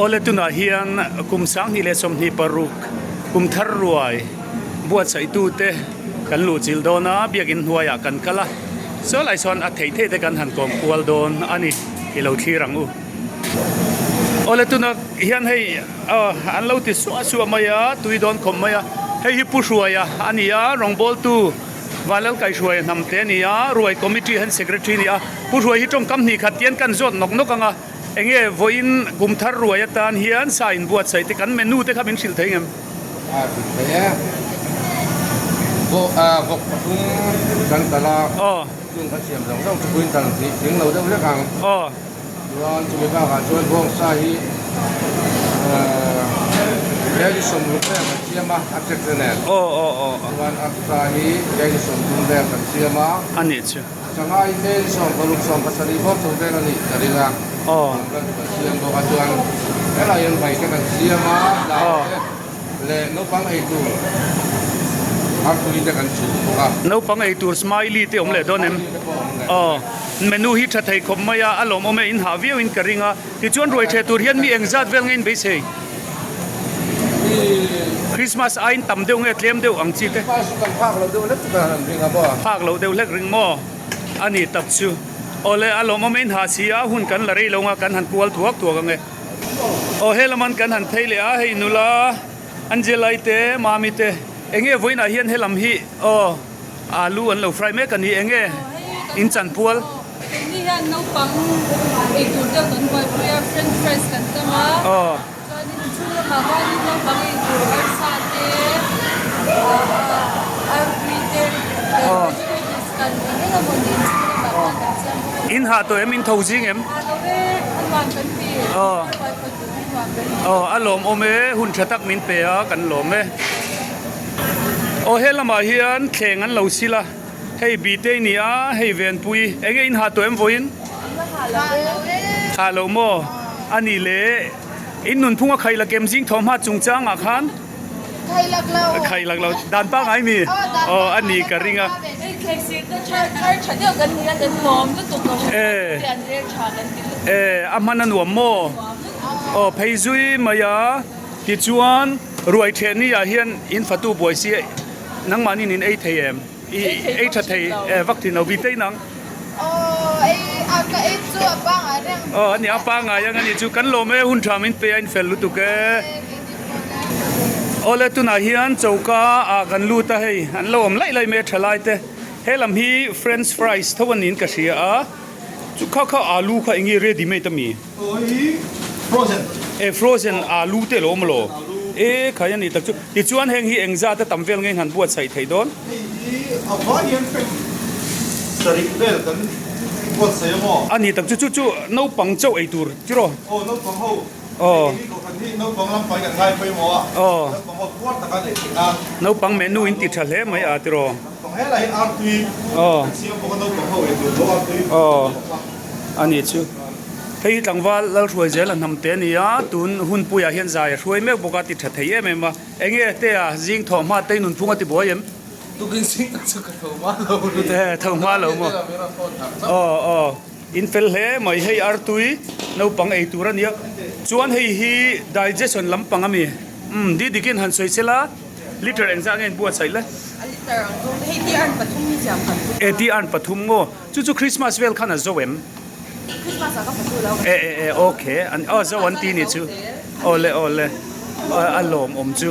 Awle tunah hian kum 2026 kum thar ruai buatsaih tute kan luh chilh dawn a, biakin hnuaiah kan kal a, saw lai sawn a theih theih te kan han kawm kual dawn a ni i lo thlir ang u. Awle tunah hian hei an lo ti suah suah mai a, tui dawn khawp mai a, hei hi Pu Hruaia a ni a, rawngbawltu Vanlal Kaihruaia hnam te a ni a, ruai committee hian secretary a ni a, Pu Hruai hi tawngkam hnih khat hian kan zawt nawk nawk ang a. Enge vawiin kum thar ruai atan hian sa inbuatsaih te kan menu te kha min hrilh thei ngem? A hrilh thei e. Vawk vawk pathum kan kal a, chung kan siam zawng zawng chu quintal hnih tling lo deuh hlek ang. Chuan chumi bakah chuan bawngsa hi kg 60 vel kan siam a, a tek te nen. Chuan arsa hi kg 30 vel kan siam a. A nih chu. Sangai veng 16 17 bawk chho vel a nih ka ring a, kan kan siam bawk a chuan helai hian vai te kan siam a, dai te leh naupang ei tur artui te kan chhum bawk a. Naupang ei tur smiley te awm leh dawn em? Aw, menu hi tha thei khawp mai a, a lawmawm e, in hah viau in ka ring a, tichuan ruai theh tur hian mi engzat vel nge in beisei? Christmas aiin tam deuh nge tlem deuh ang chi te? Phak loh deuh hlek chu ka han ring a maw? Phak loh deuh hlek ring maw? A ni tak chu. Awle a lawmawm in ha si a, hun kan la rei lo nga kan han kual thuak thuak ang e. Aw he laman kan han phei leh a, hei nula Angela-i te Mami te enge vawiinah hian he lam hi aw alu an lo fry mek a ni enge in chanpual? Keini hian naupang eitur deuh kan buaipui a, french fries kan tam a, chuanin inchhung lamah khanin naupang eitur arsa te, artui te, vegetables kan eng eng emaw ni inchhung lamah khan kan siam bawk a ni. In hah tawh em? In tho zing em? Hah lo e, a nuam kan ti. Buai pawh tur hi nuam kan ti. Aw, a lawmawm e, hun tha tak min pe a, kan lawm e. Aw, he lamah hian thleng an lo sil a. Hei Bitei ni a, hei Venpui. Enge in hah tawh em vawiin? Hah lo maw? A nih le, in nunphung a khaih lak em zing thawhhma chungchangah khan? Khaih lak lo. Khaih lak lo. Dan pangngai mi? Aw, a ni ka ring a. E, a hman a nuam maw? Aw, phei zui mai a. Tichuan, ruai theh ni ah hian in fatu buai si Nangmahni nin ei thei em? I ei tha thei e vak thin lo vi tei nang. Aw ei a ka ei chu a pangai reng. Aw ani a pangai ang ani chu kan lawm e hun tha min pe a in fel lutuk e. Awle tunah hian choka ah kan lut a hei an lo awm laih laih mai a tha lai te he lam hi french fries tho anin ka hria a chu kha kha alu kha enge ready made ami. Frozen. E frozen alu te lo awm lo. E khai a nih tak chu. Tichuan heng hi engzat a tam vel nge han buatsaih theih dawn? Hei hi a vai hian feng sarih vel kan buatsaih a maw? A nih tak chu chu chu naupang chauh ei tur ti rawh. Aw naupang ho. Aw. Hei hi kohhran hi naupang lam pai kan ngai pawimawh a. Aw. Naupang ho puar taka neih theih nan. Naupang menu in ti tha hle mai a ti rawh. Naupang helai hian artui kan siam bawk a naupang ho ei tur pawh artui. Aw. A nih chu. Hei hi tlangval Lalhruai zel a hnam te a ni a, tun hunpuiah hian zai a hruai mek bawk a, ti tha thei em em a. Enge tea zing thawh hma tei nunphung a ti buai em? Tukin zing tak chu ka tho hma lo lut. E, tho hma lo maw? Aw, aw, in fel hle mai. Hei artui naupang ei tur a nia. Chuan hei hi digestion lampang a mi? Umm, Didikin han sawi sela. Liter engzah nge in buatsaih le? A liter ang chu hei ti arn pathum hi chiam kan tum a. E ti arn pathum maw? Chu chu Christmas vel khan a zo em? Christmas ah ka fatu lo. E e e ok an aw zo an ti ni chu. Awle awle a lawmawm chu.